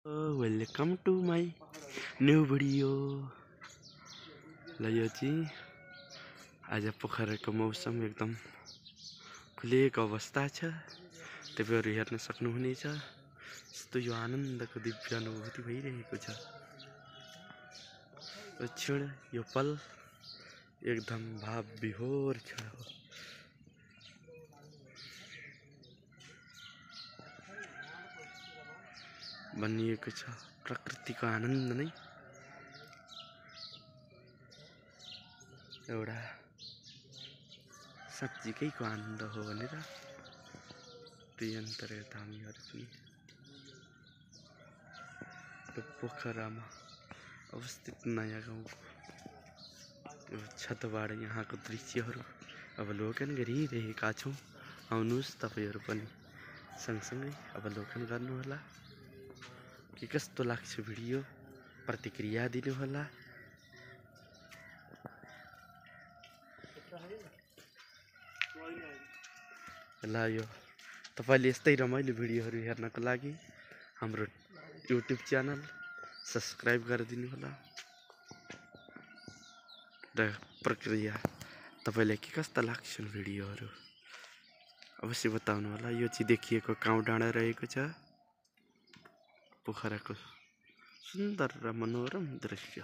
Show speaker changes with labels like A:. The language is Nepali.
A: Welcome to my new video. ल यो चाहिँ आज पोखराको मौसम एकदम खुलेको अवस्था छ, तपाईँहरू हेर्न सक्नुहुनेछ। यस्तो यो आनन्दको दिव्य अनुभूति भइरहेको छ। यो क्षण, यो पल एकदम भाव विभोर छ। भनिएको छ प्रकृतिको आनन्द नै एउटा साँच्चीकैको आनन्द हो भनेर प्रियन्तरे धामीहरू पनि यो पोखरामा अवस्थित नयाँ गाउँको यो छतबाट यहाँको दृश्यहरू अवलोकन गरिरहेका छौँ। आउनुहोस् तपाईँहरू पनि सँगसँगै अवलोकन गर्नुहोला। के कस्तो लाग्छ भिडियो, प्रतिक्रिया दिनुहोला। ल यो तपाईले यस्तै रमाइलो भिडियोहरू हेर्नको लागि हाम्रो युट्युब च्यानल सब्स्क्राइब गरिदिनु होला। र प्रक्रिया तपाईलाई के कस्ता लाग्छन् भिडियोहरू अवश्य बताउनु होला। यो चाहिँ देखिएको काउँ डाँडा रहेको छ, पोखराको सुन्दर र मनोरम दृश्य।